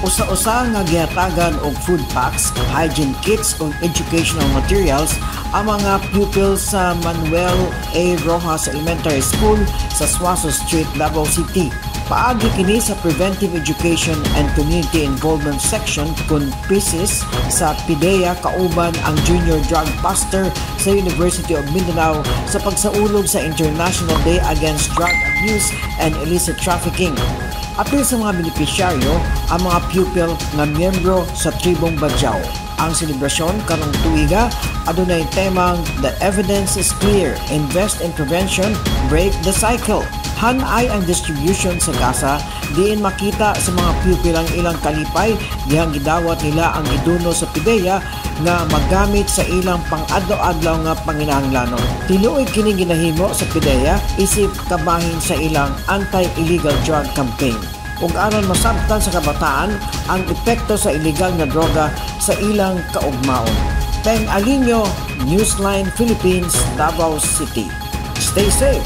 Usa-usa nga gihatagan og food packs, hygiene kits ug educational materials ang mga pupils sa Manuel A. Rojas Elementary School sa Suazo Street, Davao City. Paagi kini sa Preventive Education and Community Involvement Section kun PECIS sa PDEA kauban ang Junior Drug Buster sa University of Mindanao sa pagsaulog sa International Day Against Drug Abuse and Illicit Trafficking. Apil sa mga benepisyaryo ang mga pupil nga miyembro sa tribong Badjao. Ang selebrasyon karong tuiga adunay temang "The Evidence is Clear, Invest in Prevention, Break the Cycle." Hanay ang distribution sa gasa diin makita sa mga pupil ang ilang kalipay dihang gidawat nila ang giduno sa PDEA nga magamit sa ilang pang-adlaw-adlaw nga panginahanglanon. Tinuod kini ginahimo sa PDEA isip kabahin sa ilang anti-illegal drug campaign ug aron masabtan sa kabataan ang epekto sa illegal nga droga sa ilang kaugmaon. Peng Alinio, Newsline Philippines, Davao City. Stay safe.